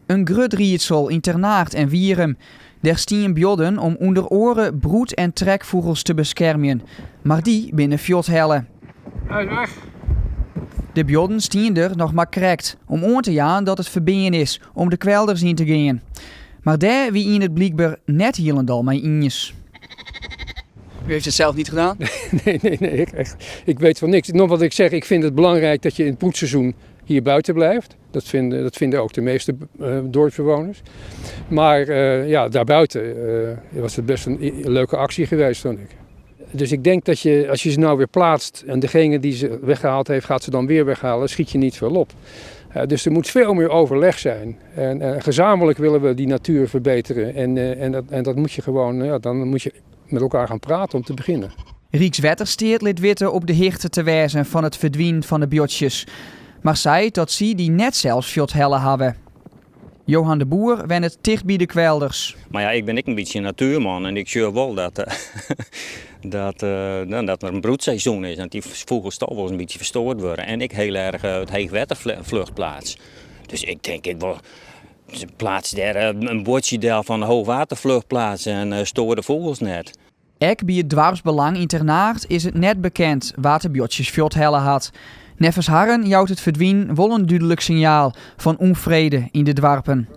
In grut riedsel yn Ternaard en Wierum. Der stien buorden om ûnder oare broed en trekfûgels te beskermjen, mar dy binne fuorthelle. Hij is weg. De buorden stien der noch mar krekt om oan te jaan dat it ferbean is om de kwelders yn te gean. Mar dêr wie ien it blykber net hielendal mei iens. U heeft het zelf niet gedaan? Nee, ik, echt, ik weet van niks. Nog wat ik zeg, ik vind het belangrijk dat je in het broedseizoen hier buiten blijft. Dat vinden ook de meeste dorpsbewoners. Maar ja, daarbuiten was het best een leuke actie geweest, vond ik. Dus ik denk dat je, als je ze nou weer plaatst en degene die ze weggehaald heeft, gaat ze dan weer weghalen, schiet je niet veel op. Dus er moet veel meer overleg zijn. En gezamenlijk willen we die natuur verbeteren. En dat moet je gewoon, ja, dan moet je met elkaar gaan praten om te beginnen. Rykswettersteat lit witte op de hichte te wêzen fan it ferdwinen fan de buordsjes. Mar seit dat sy dy net sels fuorthelle hawwe. Johan de Boer wennet ticht by de kwelders. Mar ja, ik bin ek in bytsje in natuerman en ik sjoch wol dat, nou, dat der in broedseizoen is en dy fûgels toch wolris in bytsje ferstoard wurde. En ek hiel erch it heechwetterfluchtplaats. Dus ik tink, ik wol pleats dêr in buordsje del fan de hoogwatervluchtplaats en stoar de fûgels net. Ek by it doarpsbelang yn Ternaard is it net bekend wa't de buordsjes fuorthelle hat. Neffens harren jout it ferdwinen wol in dúdlik sinjaal fan ûnfrede yn de doarpen.